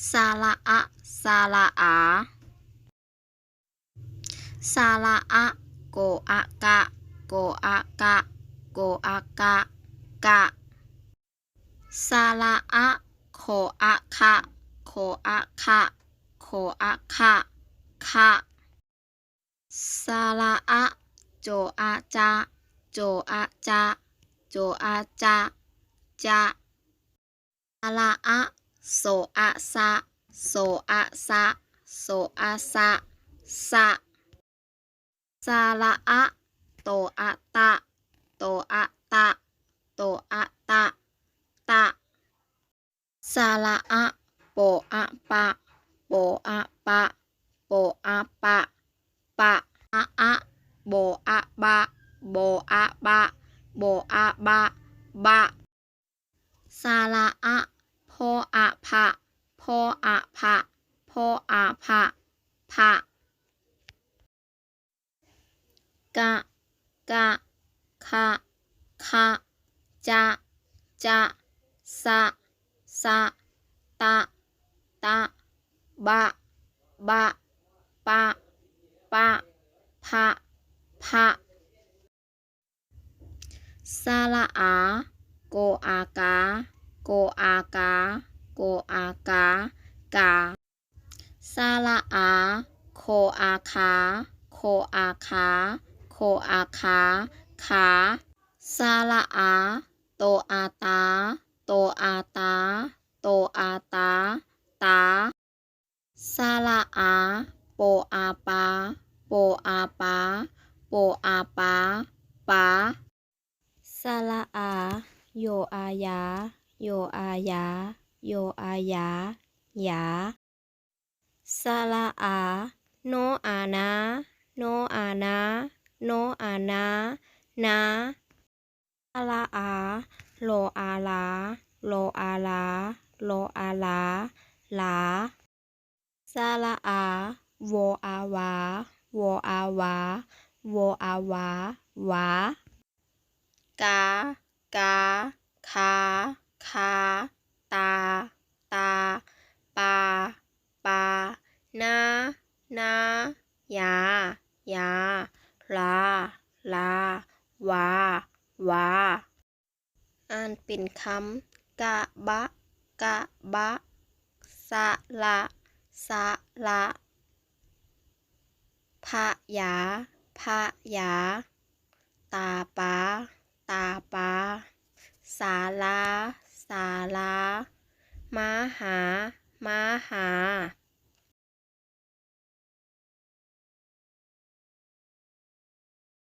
ສະຫຼະອະ ສະຫຼະອາ. ສະຫຼະອະ ໂກອະກະ ໂກອະກະ ໂກອະກະ ກະ. ສະຫຼະອະ ໂຄອະຄະ ໂຄອະຄະ ໂຄອະຄະ ຄະ. ສະຫຼະອະ ໂຈອະຈະ ໂຈອະຈະ ໂຈອະຈະ ຈະ. ສະຫຼະອະ ໂສອະສະ ໂສອະສະ ໂສອະສະ ສະ. ສະຫຼະອະ ໂຕອະຕະ ໂຕອະຕະ ໂຕອະຕະ ຕະ. ສະຫຼະອະ ໂປອະປະ ໂປອະປະ ໂປອະປະ ປະ. ອະອະ ໂບອະບະ ໂບອະບະ ໂບອະບະ ບະ. ສະຫຼະອະ ໂພອະພະ ໂພອະພະ ໂພອະພະ ພະ. ກະ ກະ ຄະ ຄະ ຈະ ຈະ ສະ ສະ ຕະ ຕະ ບະ ບະ ປະ ປະ ພະ ພະ. ສະຫຼະອາ ໂກອາກາ ໂກອາກາ ໂກອາກາ ກາ. ສະຫຼະອາ ໂຄອາຄາ ໂຄອາຄາ ໂຄອາຄາ ຄາ. ສະຫຼະອາ ໂຕອາຕາ ໂຕອາຕາ ໂຕອາຕາ ຕາ. ສະຫຼະອາ ໂປອາປາ ໂປອາປາ ໂປອາປາ ປາ. ສະຫຼະອາ ໂຍອາຢາ ໂຍອາຢາ ໂຍອາຢາ ຢາ. ສະຫຼະອາ ໂນອານາ ໂນອານາ ໂນອານາ ນາ. ສະຫຼະອາ ໂລອາລາ ໂລອາລາ ໂລອາລາ ລາ. ສະຫຼະອາ ວໍອາວາ ວໍອາວາ ວໍອາວາ ວາ. ກາ ກາ ຄາ ຄາ ຕາ ຕາ ປາ ປາ ນາ ນາ ຢາ ຢາ ລາ ລາ ວາ ວາ. ອ່ານເປັນຄຳ ກະບະ ກະບະ ສະຫຼະ ສະຫຼະ ພະຢາ ພະຢາ ຕາປາ ຕາປາ ສາລາ ສາລາ ມະຫາ ມະຫາ